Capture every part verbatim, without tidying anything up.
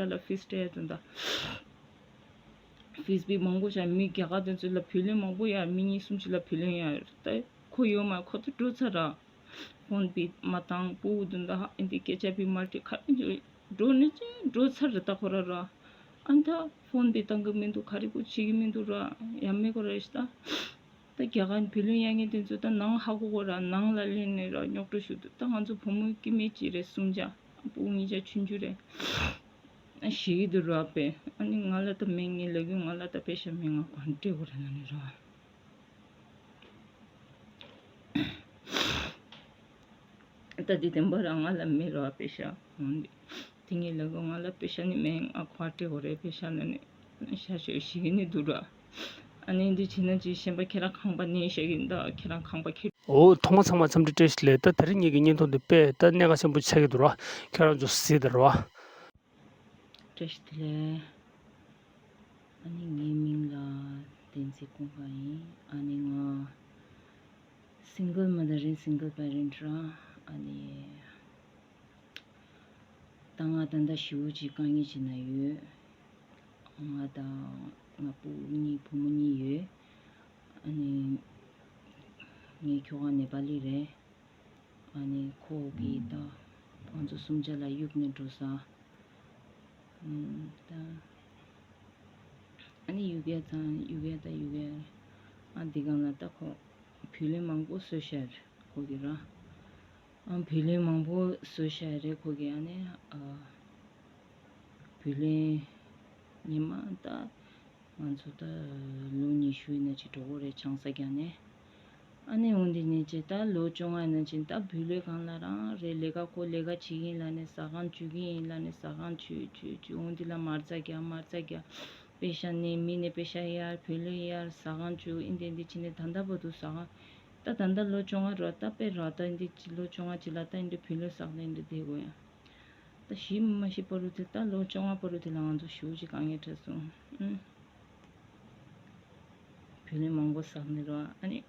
ལ་ཕིས་སྤྲད་དུ་འདའ། ཕིས་བི་མང་པོ་བྱ། མི་རྒྱ་གར་དེ་ཚོ་ལ་བུ་ལོན་མང་པོ་ཡ། མི་གཉིས་གསུམ་ཞིག་ལ་བུ་ལོན་ཡ། ད་ཁོ་ཡོད་མ། ཁོ་ཚོ་འགྲོ་ཚར་ར། ཕོན་བི་མ་བཏང་། སྤུ་གུ་དུ་འདའ་ཧ་ཨིན་དེ་སྐད་ཆ་བི་མ་དྲི་ཁ་འགྲོ་ནི་ཅི་འགྲོ་ཚར་ར། ད་ཁོ་ར་ར་ཨ་ད་ཕོན་བི་བཏང་གི་མི་འདུག་ག་རེ་ཁོ་བྱེད་ཀྱི་མི་འདུག་ར། ཡ་མེད་ཁོ་ར་ཤི་ད། ད་རྒྱ་གར་བུ་ལོན་ཡ་ངེས་དེ་ཚོ་ད་ནང་ཧ་གོ་གོ་ར། ནང་ལ་ལེན་ནས་ར་རྙོག་དྲ་ཞུ་དུ། ད་ང་ཚོ་བུ་མོ་སྐྱེ་དམན་གཅིག་རེད། གསུམ་ཆ་སྤུ་གུ་གཉིས་ཆ་ཆུང་ཆུང་རེད། ཨ་ཞིག་གི་འདུག་ར་པས། ཨ་ནི་ང་ལ་ད་མེད། ངས་ལབ་ཀྱི་ང་ལ་ད་པེ་ཤ་མེད། ང་གང་སྤྲད་དགོས་རེད་ལབ་ནས་ར། ད་འདི་བདེན་པ་ར། ང་ལ་མེད་ར་པེ་ཤ། འོན་ཏེ་དེ་ངས་ལབ་གོ་ང་ལ་པེ་ཤ་ནི་མེད། ང་ག་པར་སྤྲད་དགོས་རེད་པེ་ཤ་ལབ་ནས་ཤ་ཤོད་ཞིག་གི་ནི་འདུག་ར། ཨ་ནི་འདི་བྱས་ན་ཅི་ཤེས་པ། ཁྱེད་རང་ཁང་པ་ནས་བཤད་ཀྱི་འདུག་ཁྱེད་རང་ཁང་པ་ཁྱེད། འོ་ཐོག་མ་ཚང་མ་འཚམས་འདྲི་བཀྲ་ཤིས་བདེ་ལེགས། ད་དེ་རིང་ངེད་ཀྱི་བརྙན་ཐུང་འདི་དཔེ་ད་གནད་འགག་ཆེན་པོ་ཆགས་ཀྱི་འདུག་ར། ཁྱེད་རང་ཚོ་གཟིགས་དང་ར། བཀྲ་ཤིས་བདེ་ལེགས། ཨ་ནི་ངའི་མིང་ལ་བསྟན་འཛིན་ཀུན་དགའ་ཡིན། ཨ་ནི་ང་སིང་གལ་མ་དར་ཡིན། སིང་གལ་པེ་རེནྚ་ར། ཨ་ནི་ད་ང་ད་ལྟ་ཞེ་པོ་ཅིག་དཀའ་ངལ་ཅིག་ན་ཡོད། ང་དང་ང་སྤུ་གུ་གཉིས་བུ་མོ་གཉིས་ཡོད། ཨ་ནི་ངའི་ཁྱོ་ག་ནེ་པ་ལི་རེད། ཨ་ནི་ཁོ་གིས་ད་ང་ཚོ་གསུམ་ཆ་ལ་གཡུགས་ནས་འགྲོ་ས། ཨམ། ད་ཨ་ནི་གཡུག་ཡ་དང་གཡུག་ཡ་དང་གཡུག་ཡ། ཨ་འདི་སྒང་ལ་ད་ཁོ་བུ་ལོན་མང་པོ་བཟོས་ཤག་ཁོ་གིས་ར། ཨ་བུ་ལོན་མང་པོ་བཟོས་ཤག་རེད་ཁོ་གིས། ཨ་ནི་ཨ་བུ་ལོན་ཉི་མ་ད། ང་ཚོ་ད་ལོ་ཉི་ཤུ་ཡིན་ན་ཅིག་འགྲོ་གི་རེད་ཆང་ས་རྒྱག་ནས། ཨ་ནི་འོ་འདི་ནས་ཅིག་ད་ལོ་བཅོ་ལྔ་ཡིན་ན་ཅིག་ད་བུ་ལོན་སྒང་ལ་རང་རེད། ལས་ཀ་ཁོ་ལས་ཀ་བྱེད་ཀྱི་ཡིན་ལབ་ནས་ཟ་ཁང་བཅུག་གི་ཡིན་ལབ་ནས་ཟ་ཁང་བཅུག་བཅུག་བཅུག་འོ་འདི་ལ་མ་རྩ་རྒྱག་མ་རྩ་རྒྱག་པེ་ཤ་ནས་མི་ནས་པེ་ཤ་གཡར། བུ་ལོན་གཡར། ཟ་ཁང་བཅུག་ཨིན་དེ་འདི་བྱས་ནས་ད་ལྟ་བར་དུ་ཟ་ཁང་། ད་ད་ལྟ་ལོ་བཅོ་ལྔ་རེད། ད་དཔེ་རེད། ད་འདི་ལོ་བཅོ་ལྔ་ཅིག་ལ་ད་འདི་བུ་ལོན་བསགས་ནས་འདི་བསྡད་དགོས་ཡ། ད་ཤི་མ་ཤི་བར་དུ་དེ་ད་ལོ་བཅོ་ལྔ་བར་དུ་དེ་ལ་ང་ཚོ་ཞེ་པོ་ཅིག་དཀའ་ངལ་འཕྲད་སོང་། ཨུམ། བུ་ལོན་མང་པོ་བསགས་ནས་རོ། ཨ་ནི་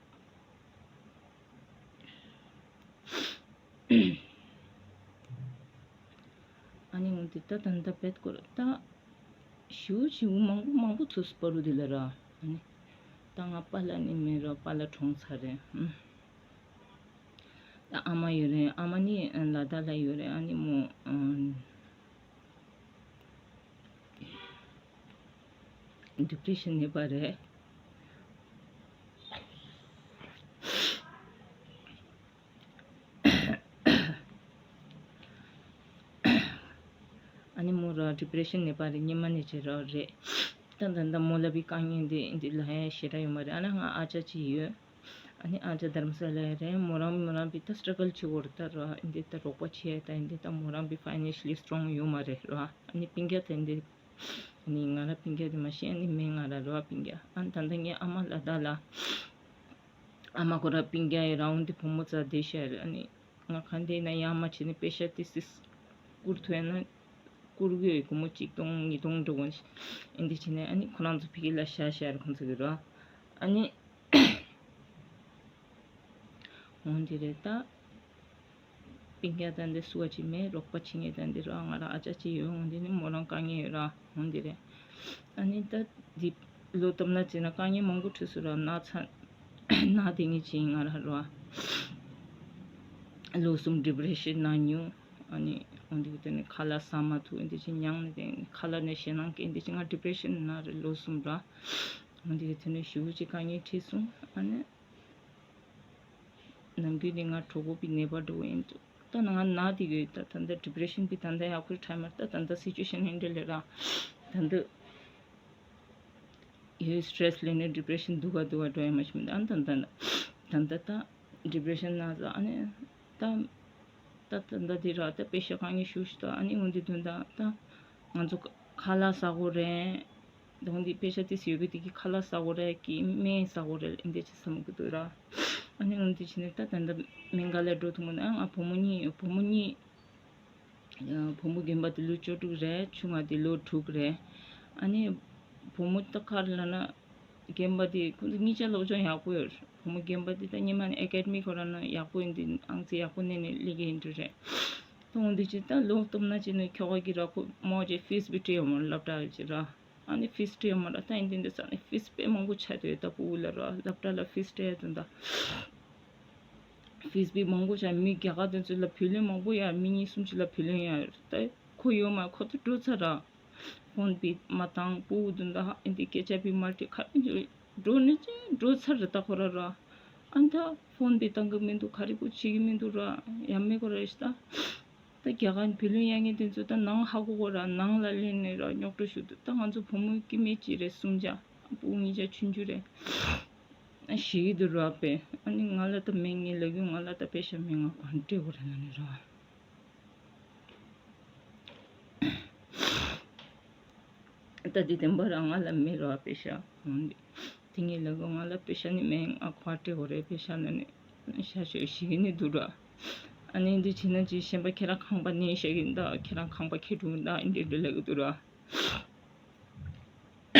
ཨ་ནི་འོན་ཏེ་ད་ད་ད་བེད་སྐོར་ད་ཞེ་པོ་ཅིག་མང་པོ་མང་པོ་ཚོས་བར་དུ་དེ་ལ་ར། ཨ་ནི་ད་ང་པཱ་ལགས་ནི་མེད་རོ། པཱ་ལགས་གྲོངས་ཚར་རེད། ཨུམ། ཨ་མ་ཡོད་རེད། ཨ་མ་ནི་ལ་དྭགས་ལ་ཡོད་རེད། ཨ་ནི་མོ་ཨ་ཌི་པི་རེ་ཤན་ནད་པ་རེད། ཨ་ནི་མོ་ར་ཌི་པི་རེ་ཤན་ནད་པ་རེད། སྙེ་མ་ནད་ཅིག་ར་རེད། ད་ད་ད་མོ་ལ་བི་དཀའ་ངལ་འདི་འདི་ལ་ཧ་ཞེ་དྲག་ཡོད་མ་རེད། ཨ་ན་ང་ཨ་ཅག་ཅིག་ཡོད། ཨ་ནི་ཨ་ཅག་དྷརམ་ས་ལ་རེད། མོ་རང་མོ་རང་བི་ད་སི་ཊྲ་གལ་ཆེ་བོ་རེད། ད་ར་འདི་ད་རོགས་པ་བྱེད་ད་འདི་ད་མོ་རང་བི་ཕའི་ནན་ཤལ་ལི་སི་ཊོང་ཡོད་མ་རེད་ར། ཨ་ནི་སྤུན་ཀྱག་ད་འདི་ཨ་ནི་ང་ར་སྤུན་ཀྱག་དེ་མ་ཤེས། ཨ་ནི་མེ་ང་ར་ར་སྤུན་ཀྱག་ཨ་ནི་ད་ད་ངའི་ཨ་མ་ལ་དྭགས་ལ། ཨ་མ་ཁོ་ར་སྤུན་ཀྱག་ཡི་རང་འོང་དེ་བུ་མོ་རྩ་བསྡད་ཤག་རེད། ཨ་ནི་ང་གང་དེ་ན་ཡང་མ་བྱས་ནས་པེ་ཤ་ཏི་སིས་བསྐུར་ཐུབ་ཡ་ན་བསྐུར་གི་ཡོད། སྒོར་མོ་གཅིག་སྟོང་ཉིས་སྟོང་འགྲོ་གོ་ཨིན་དེ་བྱས་ནས། ཨ་ནི་ཁོ་རང་ཚོ་ཕ་གི་ལ་ཤ་ཤ་རེད་ཁོང་ཚོ་གི་ར། ཨ་ནི་འོང་དེ་རེད་ད། སྤུན་ཀྱག་ད་འདི་སུ་བ་ཅིག་མེད། རོགས་པ་བྱེད་མཁན་ད་འདི་ར་ང་ར་ཨ་ཅག་ཅིག་ཡོད། འོང་དེ་ནི་མོ་རང་དཀའ་ངལ་ཡོད་ར། འོང་དེ་རེད། ཨ་ནི་ད་འདི་ལོ་སྟོབས་ན་བྱས་ན་དཀའ་ངལ་མང་པོ་འཕྲད་སོང་ར། ན་ཚ་ན་དེ་ངེས་ཅིག་ང་ར་ར་ལོ་གསུམ་ཌི་པི་རེ་ཤན་ན་མྱོང་། ཨ་ནི་འོང་དེ་གི་དེ་ནི་ཁ་ལག་ཟ་མ་ཐུབ། འདི་ཅིག་མྱངས་ནས་དེ་ཁ་ལག་ནས་ཞེད་སྣང་སྐྱེས། འདི་ཅིག་ང་ཌི་པི་རེ་ཤན་ན་རེད་ལོ་གསུམ་ར། འོང་དེ་གི་དེ་ནི་ཞེ་པོ་ཅིག་དཀའ་ངལ་འཕྲད་སོང་། ཨ་ནི། ནམ་རྒྱུན་ནས་ང་གྲོད་ཁོག་པའི་ནད་པ་འགྲོ་གི་ཡིན་འདུག་ད་ང་ན་དེ་གི་ད་ད་ལྟ་ཌི་པི་རེ་ཤན་པའི་ད་ལྟ་ཡག་པོ་ཁྲ་མར་ད་ད་ལྟ་སི་ཅུ་ཨེ་ཤན་ཧེན་ཌལ་ལས་ར་ད་ལྟ་ཡོད། སི་ཊྲེ་སི་ལས་ནས་ཌི་པི་རེ་ཤན་སྡུག་ག་སྡུག་ག་འགྲོ་ཡ་མ་ཤི་མི་ད་ད་ད་ད་ད་ད་ད་ཌི་པི་རེ་ཤན་ན་ཟ། ཨ་ནི་ད་ད་ད་ད་འདི་ར་ད་པེ་ཤ་དཀའ་ངལ་ཞུ་ཞུ་ད། ཨ་ནི་འོན་དེ་དོན་ད་ད་ང་ཚོ་ཁ་ལག་ཟ་དགོས་རེད། དོན་དེ་པེ་ཤ་ཏི་སི་ཡོད་གི་དེ་གི་ཁ་ལག་ཟ་དགོས་རེད་གི་སྨན་ཟ་དགོས་རེད། ཨིན་དེ་ཅི་བསམ་གི་འདུག་ར། ཨ་ནི་འོན་དེ་ཅི་ནས་ད་ད་ད་མེ་ག་ལ་འགྲོ་ཐུབ་མོ་ན་ང་བུ་མོ་གཉིས་བུ་མོ་གཉིས། བུ་མོ་རྒན་པ་དེ་ལོ་བཅུ་དྲུག་རེད། ཆུང་བ་དེ་ལོ་དྲུག་རེད། ཨ་ནི་བུ་མོ་ད་ག་རེ་ལབ་ན་རྒན་པ་དེ་ཁོང་ཚོ་གཉིས་ཆ་སློབ་སྦྱོང་ཡག་པོ་ཡོད་རེད། བུ་མོ་རྒན་པ་དེ་ད་སྔོན་མ་ནས་ཨེ་ཀེ་ཌི་མི་ཁོ་རང་ན་ཡག་པོ་ཡིན་དུས་ཨང་རྩིས་ཡག་པོ་གནས་ནས་སླེབས་ཀྱི་ཡིན་འགྲོ་རེད། ཐོང་འདི་ཅི་ད་ལོ་སྟོབས་ན་ཅི་ནི་ཁྱོ་ག་གི་ར་ཁོ་མོ་ཅི་ཕིས་བི་སྤྲད་ཡོང་མོ་སློབ་གྲྭ་ཅི་ར། ཨ་ནི་ཕིས་སྤྲད་ཡོང་མོ་ར་ད་ཨིན་དེ་འདི་ས་ནི་ཕིས་དཔེ་མང་པོ་ཆ་དོ་ད་པུ་ལ་ར་སློབ་གྲྭ་ལ་ཕིས་སྤྲད་དོ་ད། ཕིས་བི་མང་པོ་ཆ་མི་རྒྱ་གར་དེ་ཚོ་ལ་བུ་ལོན་མང་པོ་ཡ་མི་གཉིས་གསུམ་ཅི་ལ་བུ་ལོན་ཡ་ད་ཁོ་ཡོད་མ་ཁོ་ཚོ་འགྲོ་ཚར་ར། ཕོན་པི་མ་བཏང་པུ་དུན་ད་ཨིན་དེ་སྐད་ཆ་པི་མ་ཏི་ཁ་འགྲོ་ནི་ཅི་འགྲོ་ཚར་ར་ད་ཁོ་ར་ར། ཨ་ད་ཕོན་པི་བཏང་གི་མི་འདུག་ག་རེ་པོ་བྱེད་ཀྱི་མི་འདུག་ར་ཡ་མེ་ཁོ་ར་ཤི་ད། ད་རྒྱ་གར་བུ་ལོན་ཡ་ངེ་དེ་ཚོ་ད་ནང་ཧ་གོ་གོ་ར་ནང་ལ་ལེན་ནས་ར་རྙོག་དྲ་ཞུ་འདུག་ད་ང་ཚོ་བུ་མོ་སྐྱེ་དམན་ཅི་རེད་གསུམ་ཆ་པུ་གཉིས་ཆ་ཆུང་ཆུང་རེད། ཞིག་གི་འདུག་ར་པས་ཨ་ནི་ང་ལ་ད་མེད་ངེས་ལ་རྒྱུ་ང་ལ་ད་པེ་ཤ་མེད་ང་གང་སྤྲད་གོ་ར་ན་ནི་ར། ད་འདི་བདེན་པ་རང་ང་ལ་མེད་རོགས་པེ་ཤ་འོང་འདི། དེ་ངས་ལབ་གོ་ང་ལ་པེ་ཤ་ནི་མེད་ང་ཁོ་སྤྲད་དགོས་རེད་པེ་ཤ་ལ་ནི་ཤ་ཤོད་ཞིག་ནི་འདུག་ར། ཨ་ནི་འདི་བྱས་ན་ཅི་གཞན་པ་ཁྱེད་རང་ཁང་པ་ནི་ཤ་གི་འདའ་ཁྱེད་རང་ཁང་པ་ཁྱེད་དྲུང་འདའ་ཨིན་འདི་འདྲ་ལབ་གི་འདུག་ར།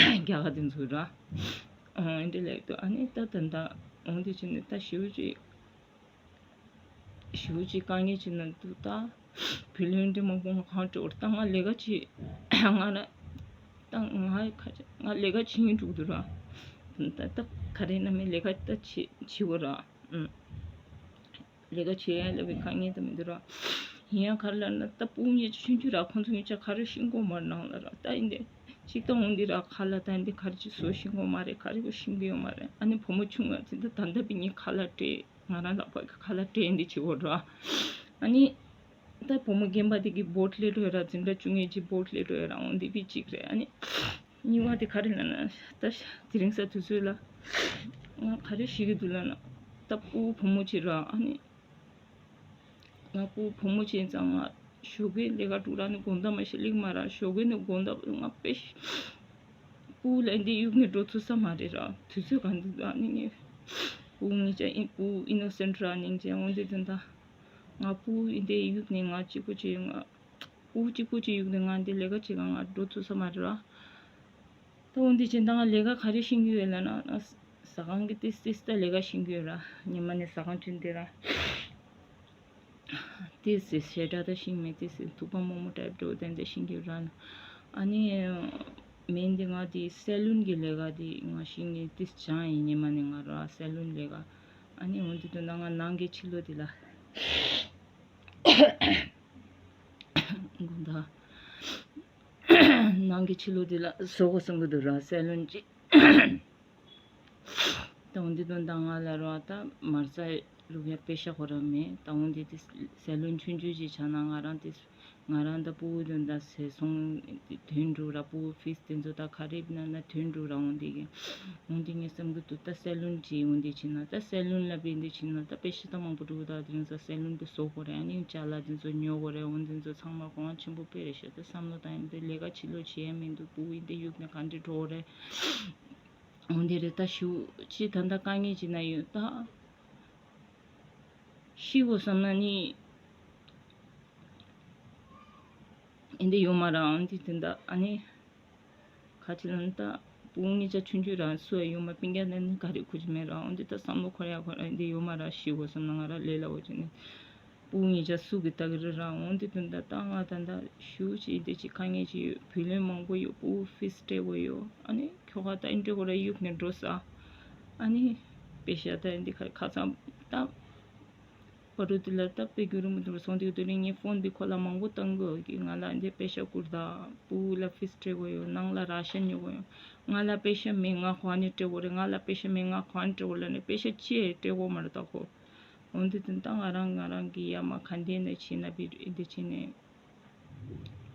རྒྱ་གར་དེ་ཚོ་ར། ཨིན་འདྲ་ལབ་གི་འདུག་ཨ་ནི་ད་ད་འདའ་འོང་འདི་བྱས་ནི་ད་ཞིའུ་ཅིག་ཞུ་ཅིག་དཀའ་ངལ་ཅིག་ན་འདུག་ད། བུ་ལོན་འདི་མང་པོ་ང་གང་སྤྲོད་ད་ང་ལས་ཀ་བྱེད་ང་ར། ད་ང་ཁ་ང་ལས་ཀ་བྱེད་ངེས་འགྲུག་འདུག་ར། ད་ད་ག་རེ་ན་མེད་ལས་ཀ་ད་བྱེད་བྱེད་དགོས་ར། ཨུམ། ལས་ཀ་བྱེད་ཡ་ལས་པའི་དཀའ་ངལ་ད་མི་འདུག་ར། ཡིན་ཡང་ག་རེ་ལབ་ན་ད་སྤུན་ཉེ་ཆུང་ཆུང་ར་ཁོང་ཚོ་ཉེ་ཆ་ག་རེ་ཤེས་གོ་མ་རེད་ནང་ལ་ར་ད་ཡིན་ཏེ། ཅིག་ད་འོང་འདི་ར་ཁ་ལ་ད་འདི་ག་རེ་ཅིག་བཟོ་ཤེས་གོ་མ་རེད་ག་རེ་གོ་ཤེས་གི་ཡོད་མ་རེད་ཨ་ནི་བུ་མོ་ཆུང་བ་ཚེ་ད་ད་ལྟ་བི་ཉིན་ཁ་ལ་སྤྲད། ང་རང་ལག་པ་གི་ཁ་ལག་སྤྲད་འདི་བྱེད་འོ་འགྲོ། ཨ་ནི། ད་བུ་མོ་རྒན་པ་དེ་གི་བོད་སླེབས་འགྲོ་ཡ་ར་འཛིན་གྲྭ་བཅུ་གཉིས་ཀྱི་བོད་སླེབས་འགྲོ་ཡ་ར་འོང་འདི་བི་གཅིག་རེད་ཨ་ནི། གཉིས་པ་དེ་ག་རེ་ལབ་ན་ད་དེ་རིང་ས་དུས་ཚོད་ལ། ང་ག་རེ་ཤེས་ཀྱི་འདུག་ལབ་ན། ད་སྤུ་བུ་མོ་ཅིག་ར་ཨ་ནི། ང་སྤུ་བུ་མོ་ཅིག་ཙང་ང་ཞོགས་ཀའི་ལས་ཀ་དྲུག་ར་ནི་དགོང་དག་མ་ཤེས་ལེགས་མ་ར་ཞོགས་ཀའི་ནི་དགོང་དག་ང་དཔེ་ཤ། སྤུ་ལ་འདི་གཡུག་ནས་འགྲོ་ཐུབ་ས་མ་རེད་ར་དུས་ཚོད་གང་འདུག་ཨ་ནི་ངས། སྤུ་ངེད་ཅག་ཨིན་སྤུ་ཨི་ནོ་སེན་ཊི་ར་ནིང་ཅན་འོང་འདི་དོན་དག་ང་སྤུ་ཨིན་དེ་གཡུག་ནས་ང་གཅིག་པོ་ཅིག་ང་། སྤུ་གཅིག་པོ་ཅིག་གཡུག་ནས་ང་འདི་ལས་ཀ་བྱེད་ག་ང་འགྲོ་ཐུབ་ས་མ་རེད་ར། ད་འོང་འདི་ཅན་ད་ང་ལས་ཀ་ག་རེ་ཤེས་ཀྱི་ཡོད་ལབ་ན་ཟ་ཁང་གི་ཏིས་ཏིས་ད་ལས་ཀ་ཤེས་ཀྱི་ཡོད་ར་ཉི་མ་ནས་ཟ་ཁང་བྱིན་འདི་ར། ཏིས་ཏིས་ཞེ་དྲག་ད་ཤེས་མེད་ཏིས་ཏིས་ཐུག་པ་མོག་མོག་ཊའིབ་འགྲོ་དེ་འདྲ་ཤེས་ཀྱི་ཡོད་ར། ཨ་ནི། མེན་འདི་ང་འདི་སེ་ལུན་གྱི་ལས་ཀ་འདི་ང་ཤེས་ནས་ཏིས་སྦྱངས་ཡིན་ཉི་མ་ནས་ང་ར་སེ་ལུན་ལས་ཀ་ཨ་ནི་འོང་འདི་དོན་དག་ང་ནང་གི་ཕྱི་ལོགས་འདི་ལ། དགོང་དག་ནང་གི་ཕྱི་ལོགས་འདི་ལ་བཟོ་དགོས་བསམ་གི་འདུག་ར་སེ་ལུན་ཅིག་ད་འོང་འདི་དོན་དག་ང་ལ་ར་ད་མར་ས་རུབ་ཡ་པེ་ཤ་ཁོ་ར་མེད་ད་འོང་འདི་དེ་སེ་ལུན་ཆུང་ཆུང་ཅིག་ཆགས་ན་ང་རང་དེ་ང་རང་ད་སྤུ་གུ་དོན་དག་ཟས་སོང་དོན་འགྲུབ་ར་སྤུ་གུ་ཕིས་དེ་ཚོ་ད་ག་རེ་ན་ན་དོན་འགྲུབ་ར་འོང་འདི་གི་འོང་འདི་ངས་བསམ་གི་འདུག་ད་སེ་ལུན་ཅིག་འོང་འདི་ཕྱིན་ན་ད་སེ་ལུན་ལ་བས་འདི་ཕྱིན་ན་ད་པེ་ཤ་ད་མང་པོ་འགྲུབ་ད་དེ་རིང་ས་སེ་ལུན་དེ་བཟོ་དགོས་རེད་ཨ་ནི་ཅ་ལག་དེ་ཚོ་ཉོ་དགོས་རེད་འོང་དེ་ཚོ་ཚང་མ་གོང་ཆེན་པོ་དཔེ་རེད་ཤག་ད་བསམ་བློ་བཏང་ཡིན་ད་ལས་ཀ་ཕྱི་ལོགས་བྱེད་ཡ་མི་འདུག་སྤུ་གུ་ཡིན་ད་གཡུག་ནས་ག་འདྲ་འགྲོ་དགོས་རེད། འོང་དེ་རེད་ད་ཞུ་ཅི་ད་ད་དཀའ་ངལ་ཅི་ན་ཡོད་ད། ཤི་དགོས་བསམ་ན་ནི། ཨེ་འདི་ཡོད་མ་ར་ཨང་འདི་དེ་འདྲ་ཨ་ནི། ཁ་ཅིག་ལ་ནི་ད་སྤུ་གུ་གཉིས་ཆ་ཆུང་ཆུང་རང་སུ་ཡ་ཡོད་མ་སྤུན་ཀྱག་ནི་ནི་ག་རེ་ཁུ་ཅི་མེད་ར་ཨང་འདི་ད་བསམ་བློ་འཁོར་ཡ་འཁོར་ཨེ་འདི་ཡོད་མ་ར་ཤི་དགོས་བསམ་ན་ང་ར་ལས་སླ་བོ་ཅིག་ནི། སྤུ་གུ་གཉིས་ཆ་སུ་གི་ལྟ་གི་རེད་ར་ཨང་འདི་དེ་འདྲ་ད་ང་ད་ད་ཞུ་ཅི་འདི་ཅི་དཀའ་ངལ་ཅི་ཡོད་བུ་ལོན་མང་པོ་ཡོད་སྤུ་གུ་ཕིས་སྤྲད་དགོས་ཡོད་ཨ་ནི་ཁྱོ་ག་ད་ཨེ་འདྲ་གོ་ར་གཡུག་ནས་འགྲོ་ས་ཨ་ནི་པེ་ཤ་ད་ཨེ་འདི་ཁ་ཁ་ཚང་ད། བར་དུ་དེ་ལ་སྟབས་བདེ་རྒྱུ་རུ་མི་འདུག་སོང་དུས་དེ་རིང་ངས་ཕོན་འདི་ཁོ་ལ་མང་པོ་བཏང་དགོས་ཀྱི་ང་ལ་འདི་པེ་ཤ་བསྐུར་དང་སྤུ་གུ་ལ་ཕིས་སྤྲད་དགོས་ཡོད་ནང་ལ་ར་ཤན་ཉོ་དགོས་ཡོད་ང་ལ་པེ་ཤ་མེད་ང་གོ་ནས་སྤྲད་དགོས་རེད་ང་ལ་པེ་ཤ་མེད་ང་གོ་ནས་སྤྲད་དགོས་ལབ་ནས་པེ་ཤ་ཅི་ཡང་སྤྲད་དགོས་མ་རེད་ད་ཁོ། འོན་ཏེ་དེ་ད་ང་རང་ང་རང་གི་ཡ་མ་ག་འདི་ནས་ཕྱིན་ན་བི་འདི་ཕྱིན་ནས།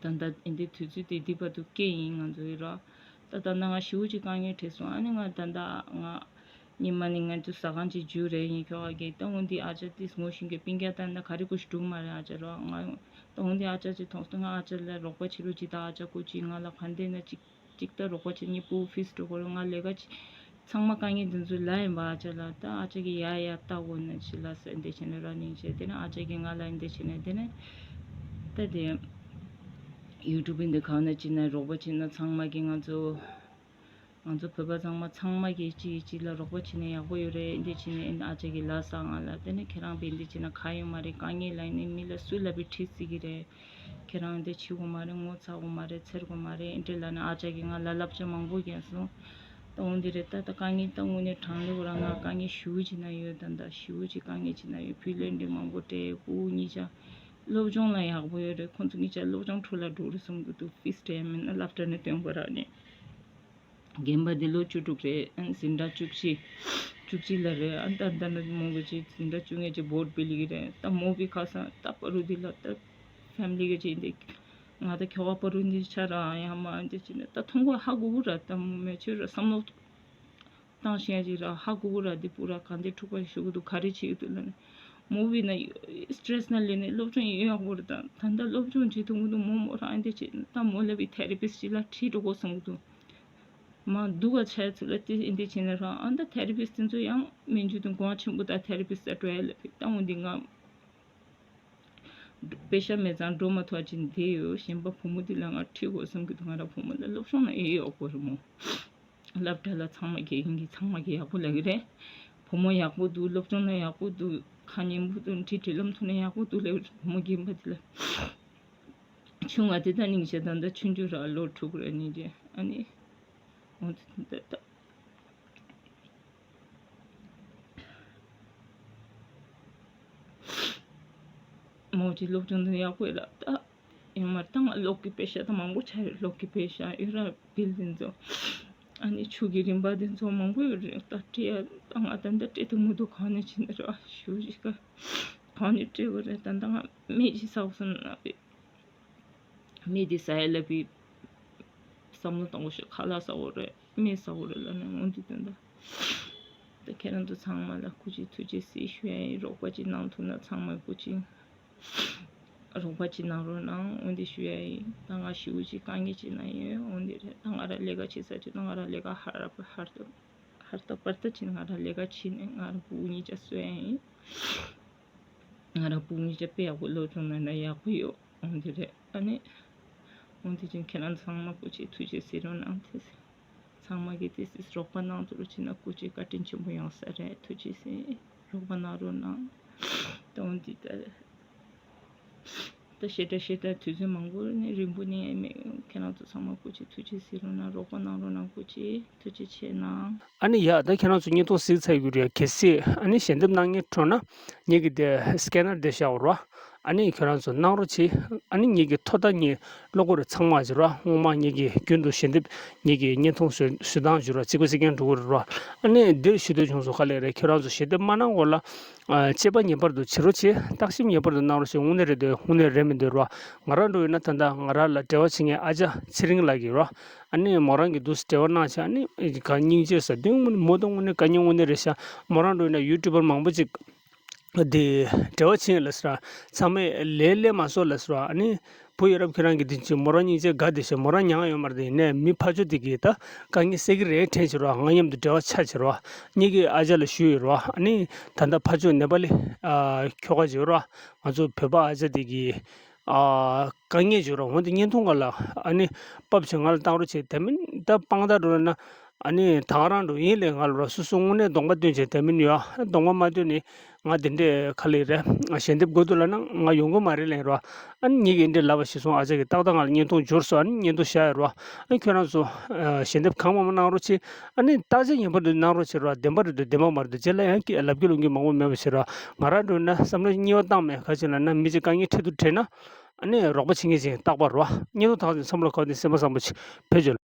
ད་ལྟ་འདི་དུས་ཚོད་དེ་འདི་བར་དུ་སྐད་ཡིན་ང་ཚོའི་ར། ད་ད་ནང་ང་ཞེ་པོ་ཅིག་དཀའ་ངལ་འཕྲད་སོང་ཨ་ནི་ང་ད་ལྟ་ང་ཉི་མ་ནི་ང་ཚོ་ཟ་ཁང་ཅིག་འཇུ་རེད་ཡིན་ཁྱོ་ག་གིས་ད་འོན་ཏེ་ཨ་ཅག་དེ་ངོ་ཤེས་མཁན་སྤུན་ཀྱག་ད་ན་ག་རེ་ཀུ་ཞིག་འགྲུག་མ་རེད་ཨ་ཅག་ར་ང་ད་འོན་ཏེ་ཨ་ཅག་ཅིག་མཐོང་སོང་ང་ཨ་ཅག་ལ་རོགས་པ་བྱེད་རོགས་ཅིག་ད་ཨ་ཅག་ཀུ་ཅིག་ང་ལ་ག་འདྲ་ན་ཅིག་ཅིག་ད་རོགས་པ་བྱེད་ངེས་པོ་ཕིས་འགྲོ་གོ་ར་ང་ལས་ཀ་ཅིག་ཚང་མ་དཀའ་ངལ་འདི་ཚོ་ལ་ཡིན་པ་ཨ་ཅག་ལ་ད་ཨ་ཅག་གིས་ཡ་ཡ་ལྟ་དགོས་ན་ཅི་ལ་ཟེར་འདི་བྱས་ནས་ར་ནིང་བྱས་དེ་ནས་ཨ་ཅག་གིས་ང་ལ་འདི་བྱས་ནས་དེ་ནས་ད་དེ་ཡུ་ཊུབ་འདི་གང་ན་ཅི་ན་རོགས་པ་བྱེད་ན་ཚང་མ་གིས་ང་ཚོ་ ང་ཚོ་བོད་པ་ཚང་མ་ཚང་མ་གིས་གཅིག་གིས་གཅིག་ལ་རོགས་པ་བྱེད་ན་ཡག་པོ་ཡོད་རེད། འདི་བྱས་ནས་ཨ་ཅག་གིས་ལབ་སོང་ང་ལ། དེ་ནས་ཁྱེད་རང་བས་འདི་བྱས་ན་གང་ཡོད་མ་རེད། དཀའ་ངལ་ལ་ནི་མི་ལ་སུ་ལ་བས་ཁྲིད་སྲིད་ཀྱི་རེད། ཁྱེད་རང་འདི་བྱེད་དགོས་མ་རེད། ངོ་ཚ་དགོས་མ་རེད། འཚེར་དགོས་མ་རེད། འདི་ལབ་ནས་ཨ་ཅག་གིས་ང་ལ་བསླབ་བྱ་མང་པོ་བསྐྱལ་སོང་། ད་འོ་འདི་རེད། ད་ད་དཀའ་ངལ་ད་དངོས་གནས་དྲང་གནས་ཁོ་རང་ང་དཀའ་ངལ་ཞེ་པོ་ཅིག་ན་ཡོད། ད་ད་ཞེ་པོ་ཅིག་དཀའ་ངལ་ཅིག་ན་ཡོད། བུ་ལས་འདྲི་མང་པོ་སྤྲད། ཕྲུ་གུ་གཉིས་ཆ་སློབ་སྦྱོང་ལ་ཡག་པོ་ཡོད་རེད། ཁོང་ཚོ་གཉིས་ཆ་སློབ་སྦྱོང་འཕྲོ་ལ་འགྲོ་རེད་གསུང་གི་འདུག་ཕིས་སྤྲད་མིན་ན་སློབ་གྲྭ་ནས་ཐོན་པ་ར་ནས། རྒན་པ་འདི་ལོ་བཅུ་དྲུག་རེད། ཨ་ནི་འཛིན་གྲྭ་བཅུ་གཅིག་བཅུ་གཅིག་ལ་རེད། ཨ་ད་ད་ནི་མོ་གི་ཅིག་འཛིན་གྲྭ་བཅུ་ལྔ་ཅིག་བོར་ཌི་སྤེལ་གི་རེད། ད་མོ་བི་ཁ་སང་ད་པ་རུ་འདི་ལ་ད་ཕེ་མི་ལི་གི་ཅིག་འདི་ང་ད་ཁྱོ་ག་པ་རུ་འདི་ཆ་ར་ཡང་མ་འདི་ཅིག་ནི་ད་མཐོང་གོ་ཧ་གོ་གི་ར། ད་མོ་མེ་ཆོས་ར་བསམ་བློ་བཏང་ཤེས་ཅིག་ར་ཧ་གོ་གི་ར། འདི་པུ་ར་ག་འདི་འཁྲུག་པ་ཞིག་ཞུ་གི་འདུག་ག་རེ་བྱེད་གི་འདུག་ལབ་ནི། མོ་བི་ན་སི་ཊེ་རེ་སི་ན་ལེན་ནི་སློབ་སྦྱོང་ཡོད་ཡག་པོ་རེད། ད་ད་ད་སློབ་སྦྱོང་བྱེད་ཐུབ་གི་འདུག་མོ་མོ་རང་འདི་ཅིག་ད་མོ་ལ་བི་ཐེ་ར་པི་སི་ཊི་ཅིག་ལ་ཁྲིད་འགྲོ་དགོས་གསུང་གི་འདུག་མ་སྡུག་ག་ཆ་ཚུལ་ལ་དེ་འདི་བྱས་ན་རང་ཨ་ད་ཐེ་ར་པི་སི་ཊི་དེ་ཚོ་ཡང་མི་འཇུ་དུ་གོང་ཆེན་པོ་ད་ཐེ་ར་པི་སི་ཊི་ད་འགྲོ་ཡ་ལ་ཕི་ད་འོ་འདི་ང་པེ་ཤ་མེད་ཙང་འགྲོ་མ་ཐུབ་ཅིག་འདི་ཡོད། གཞན་པ་བུ་མོ་འདི་ལ་ང་ཁྲིད་དགོས་བསམ་གི་འདུག་ང་ར་བུ་མོ་ལ་སློབ་སྦྱོང་ན་ཨེ་ཡོད་གོ་རེད་མོ། སློབ་གྲྭ་ལ་ཚང་མ་གི་ཡིན་གི་ཚང་མ་གི་ཡག་པོ་ལབ་གི་རེད། བུ་མོ་ཡག་པོ་འདུག་སློབ་སྦྱོང་ན་ཡག་པོ་འདུག་ཁ་ཉན་པོ་འདུག་འབྲི་འབྲི་ལམ་ཐོག་ན་ཡག་པོ་འདུག་ལབ་གི་རེད་བུ་མོ་རྒན་པ་འདི་ལ། ཆུང་བ་དེ་ད་སྙིང་རྗེ། ད་ལྟ་ཆུང་ཆུང་ར་ལོ་དྲུག་ར་གཉིས་རྗེས་ཨ་ནི། འོ་དེ་ད་ད་མོ་ཅིག་སློབ་སྦྱོང་དེ་ཡག་པོ་ཡོད་ལ་ད། ཡང་མར་ད་ང་གློག་གི་པེ་ཤ་ད་མང་པོ་ཆགས་ཡོད། གློག་གི་པེ་ཤ་ཡོད་ར་བིལ་དེ་ཚོ། ཨ་ནི་ཆུ་གི་རིན་པ་དེ་ཚོ་མང་པོ་ཡོད་རེད། ད་སྤྲད་ཡ་ད་ང་ད་ལྟ་སྤྲད་ཐུབ་མི་འདུག་གང་ནས་བྱིན་ནས་ར་ཞུ་ཞིག་ག་གང་ནས་སྤྲད་དགོས་རེད། ད་ལྟ་ང་སྨན་ཅིག་ཟ་དགོས་བསམ་ན་བི་སྨན་དེ་ཟ་ཡ་ལ་བི་བསམ་བློ་གཏོང་དགོས་ཤིག་ཁ་ལག་ཟ་དགོས་རེད། སྨན་ཟ་དགོས་རེད་ལབ་ནས་འོ་འདི་དོན་དག་ད་ཁྱེད་རང་ཚོ་ཚང་མ་ལ་སྐུ་མཁྱེན་ཐུགས་རྗེ་ཆེ་ཞུ་ཡ་ཡིན། རོགས་པ་ཅིག་གནང་ཐུབ་ན་ཚང་མ་སྐུ་མཁྱེན། རོགས་པ་ཅིག་གནང་རོགས་གནང་། འོ་འདི་ཞུ་ཡ་ཡིན། ད་ང་ཞེ་པོ་ཅིག་དཀའ་ངལ་ཅིག་ན་ཡོད། འོ་འདི་རེད། ད་ང་ར་ལས་ཀ་བྱེད་ས་ཅིག་ད་ང་ར་ལས་ཀ་ཧར་ཧར་ཏོ་ཧར་ཏོ་པར་ཏོ་ཅིག་ང་ར་ལས་ཀ་བྱེད་ནས་ང་ར་བུ་གཉིས་ཆ་གསོ་ཡ་ཡིན། ང་ར་བུ་གཉིས་ཆ་དཔེ་ཡག་པོ་སློབ་སྦྱོང་གནང་ན་ཡག་པོ་ཡོད། འོ་འདི་རེད། ཨ་ནི་འོ་འདི་ཅིག་ཁྱེད་རང་ཚང་མ་སྐུ་མཁྱེན་ཐུགས་རྗེ་ཆེ་ཟེར་རོགས་གནང་ཐུགས་རྗེ་ཆེ། ཚང་མ་གིས་དེ་སྲིད་རོགས་པ་གནང་ཐུབ་རོགས་བྱས་ན་སྐུ་མཁྱེན་བཀའ་དྲིན་ཆེན་པོ་ཡོང་ས་རེད། ཐུགས་རྗེ་ཆེ། རོགས་པ་གནང་རོགས་གནང་། ད་འོ་འདི་ལྟར་ད་ཞེ་དྲག་ཞེ་དྲག་དུས་ཚོད་མང་པོ་ནས་རིང་པོ་ནས་ཡང་མེད། ཁྱེད་རང་ཚོ་ཚང་མ་སྐུ་མཁྱེན་ཐུགས་རྗེ་ཆེ་ཟེར་རོགས་གནང་། རོགས་པ་གནང་རོགས་གནང་། སྐུ་མཁྱེན་ཐུགས་རྗེ་ཆེ་གནང་། ཨ་ནི་ཡ་ད་ཁྱེད་རང་ཚོ་བརྙན་ཐུང་གཟིགས་ཚར་ཡོད་རེད། གལ་སྲིད་ཨ་ནི་ཞལ་འདེབས་གནང་མཁན་འགྲོ་ན་ངེད་ཀྱི་དེ་སི་ཀེ་ནར་དེ་བཞག་རོགས། ཨ་ནི་ཁྱོད་རང་ཚོ་གནང་རོགས་བྱེད། ཨ་ནི་ངེད་ཀྱི་ཐོ་ད་ངས་ཀློག་གི་རེད། ཚང་མ་བྱེད་རོགས། སྔོན་མ་ངེད་ཀྱི་རྒྱུན་དུ་ཞལ་འདེབས་ངེད་ཀྱི་བརྙན་ཐུང་བཟོ་བཟོ་སྟངས་བྱེད་རོགས། གཅིག་པ་གཅིག་རྐྱང་འགྲོ་གི་རེད་རོགས། ཨ་ནི་འདིར་ཞུ་འདོད་བྱུང་སོང་ག་ལེ་རེད། ཁྱོད་རང་ཚོ་ཞལ་འདེབས་མ་གནང་གོང་ལ་ཨ་དཔྱད་པ་ངེས་པར་དུ་བྱེད་རོགས་བྱེད། བརྟག་ཞིབ་ངེས་པར་དུ་གནང་རོགས་བྱེད། དངོས་གནས་རེད་འདུག་དངོས་གནས་རེད་མི་འདུག་རོགས། ང་རང་འགྲོ་ཡིན་ན་ད་ལྟ་ང་རང་ལ་འབྲེལ་བ་བྱེད་མཁན་ཨ་ཅག་ཚེ་རིང་ལགས་ཀྱིས་རོགས། ཨ་ནི་མོ་རང་གི་འདུག་སེ་འབྲེལ་བ་གནང་བྱས། ཨ་ནི་ག་སྙིང་རྗེ་ས་དེ་དངོས་གནས་མོ་དང་དངོས་གནས་དཀའ་ངལ་དངོས་གནས་རེད་ཤག་མོ་རང་འགྲོ་ཡིན་ན་ཡུ་ཊུབ་པར་མང་པོ་ཅིག་དེ་འབྲེལ་བ་བྱེད་ལ་ཟེར་བ། ཚང་མས་ལས་ལས་མ་སོ་ལ་ཟེར་བ། ཨ་ནི་བུ་ཡ་རབས་ཁྱེད་རང་གི་དེ་ཅིག་མོ་རང་སྙིང་རྗེ་དགའ་བདེ་ཤག་མོ་རང་མྱངས་ཡོད་མ་རེད། དེ་ཡིན་ནའི་མི་ཕར་ཕྱོགས་དེ་གིས་ད་དཀའ་ངལ་སེལ་གི་རེད་དྲན་བྱེད་རོགས། ང་མཉམ་དུ་འབྲེལ་བ་ཆགས་བྱེད་རོགས། ངེད་ཀྱི་ཨ་ཅག་ལ་ཞུས་ཡོད་རོགས། ཨ་ནི་ད་ལྟ་ཕར་ཕྱོགས་ནེ་པ་ལི་ཨ་ཁྱོ་ག་བྱེད་རོགས། ང་ཚོ་བོད་པ་ཨ་ཅག་དེ་གིས་ཨ་དཀའ་ངལ་བྱེད་རོགས། འོན་ཏེ་བརྙན་ཐུང་སྒང་ལ་ཨ་ནི་ཕབ་བྱས་ང་ལ་བཏང་རོགས་བྱེད། དེ་མིན་ད་དཔང་རྟགས་འགྲོ་ན། ཨ་ནི་ད་ག་རང་འགྲོ་ཡིན་ལས་ང་ལ་རོགས། སོ་སོ་དངོས་གནས་གདོང་པ་སྟོན་བྱས། དེ་མིན་ཡོད་གདོང་པ་མ་སྟོན་ནས་ང་དེ་འདྲས་ག་ལེ་རེད། ཞལ་འདེབས་དགོས་འདུག་ལབ་ན་ང་ཡོང་གི་མ་རེད་ལབ་རོགས། ཨ་ནི་ངེད་ཀྱིས་འདྲས་ལབ་པ་ཤེས་སོང་། ཨ་ཅག་གིས་ཏག་ཏག་ང་ལ་བརྙན་ཐུང་འབྱོར་སོང་། ཨ་ནི་བརྙན་ཐུང་བཞག་ཡོད་རོགས། ཨ་ནི་ཁྱོད་རང་ཚོ་ཞལ་འདེབས་གང་མང་མང་གནང་རོགས་བྱེད། ཨ་ནི་བརྟག་དཔྱད་ངེས་པར་དུ་གནང་རོགས་བྱེད་རོགས། བདེན་པ་རེད་འདུག་བདེན་པ་མ་རེད་འདུག་རྗེས་ལ་ཡང་ལབ་རྒྱུ་ལབ་རྒྱུ་མང་པོ་མེད་པ་བྱེད་རོགས། ང་རང་འགྲོ་ན་བསམ་བློ་གཉིས་པ་བཏང་མེད། ག་ཅི་ལབ་ན་མི་གཅིག་དཀའ་ངལ་འཕྲད་དུ་དྲན་ན། ཨ་ནི་རོགས་པ་བྱེད་མཁན་ཅིག་རྟག་པར་རོགས། བརྙན་ཐུང་དག་ཅིག་བསམ་བློ་ཁ་བ་ནས་སེམས་པ་བཟང་པོ་ཅིག་བེད་སྤྱོད།